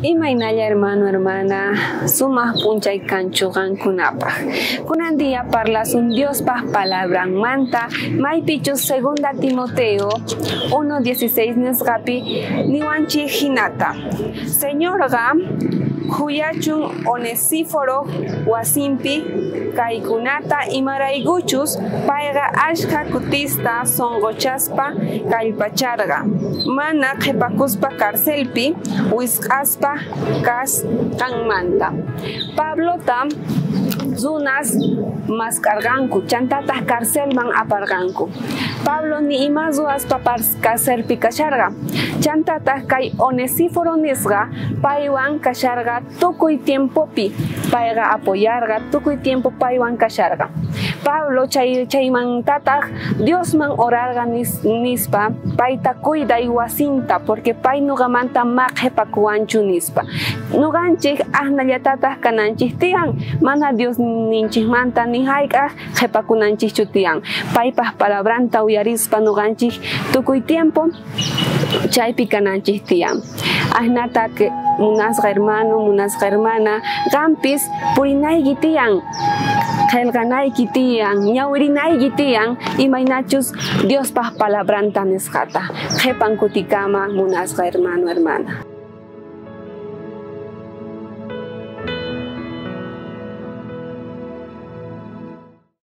Imaynalla hermano, hermana, sumaq p'unchay kanchu qankunapaq. Kunan día parlasun Diospaj palabranmanta, maypichus segunda Timoteo 1:16 nisqapi niwanchik hinata. Señorqa khuyachun Onesíforo wasinpi kaykunata imaraykuchus payqa ashkha kutista sonqochaspa kallpacharqa mana qhipakuspa carcelpi wisq'aspa kasqanmanta. Pablota runas maskarqanku chantataq carcelman aparqanku. Pablo ni ima ruwaspa carcelpi kasharqa. Chantataq kay Onesíforo nisqa paywan kasharqa tukuy tiempopi, payqa apoyarqa tukuy tiempo paywan kasharqa. Pablo chaymantataq Diosman orarqa nispa payta cuiday wasinta porque pay nuqamanta ma qhipakuwanchu nispa. Nuqanchik asnallatataq kananchik tiyan, mana Dios ninchikmanta ni hayk'aq qhipakunanchikchu tiyan. Paypaj palabranta uyarispa nuqanchik tukuy tiempo chaypi kananchik tiyan. Asnata munasqa hermano, munasqa hermana, qampis purinayki tiyan, qillqanayki tiyan, ñawirinayki tiyan, imaynachus Diospaj palabranta nisqata. Qhipan kutikama munasqa hermano, hermana.